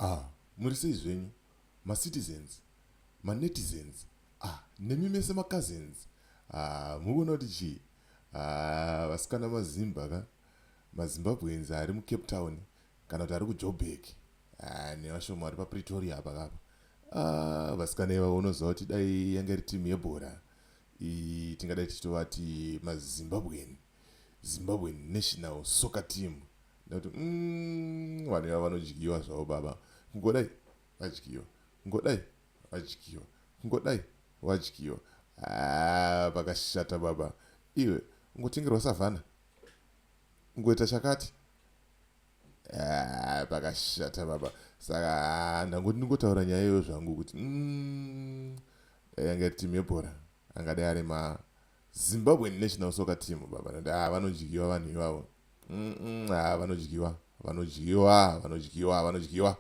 Ah, muri sei zvenyu macitizens, manetizens, ah, nemi mese macousins? Ah, mukuona kuti chii? Ah, vasikana mazimba ka, maZimbabweans ari muCape Town kana kuti ari kuJoburg, ah, nevashoma vari paPretoria apa kapa. Ah, vasikana ivavo unoziva kuti dai yanga iri timu yebhora, tingadai tichitovati maZimbabwean, Zimbabwean National Soccer Team. Nekuti vanhu ivava vanodyiwa zvavo baba. Kungodai vadyiwa, kungodai vadyiwa, kungodai vadyiwa. Ah, pakashata baba. Iwe ungotengerwa Savannah, ungoita chakati. Ah, pakashata baba. Saka ndangoti ndingotaura nyaya iyoyo zvangu kuti dai yanga iri timu yebhora, angadai ari ma Zimbabwean National Soccer Team baba. Nekuti ah, vanodyiwa vanhu ivavo. Ah, vanodyiwa, vanodyiwa, vanodyiwa, vanodyiwa.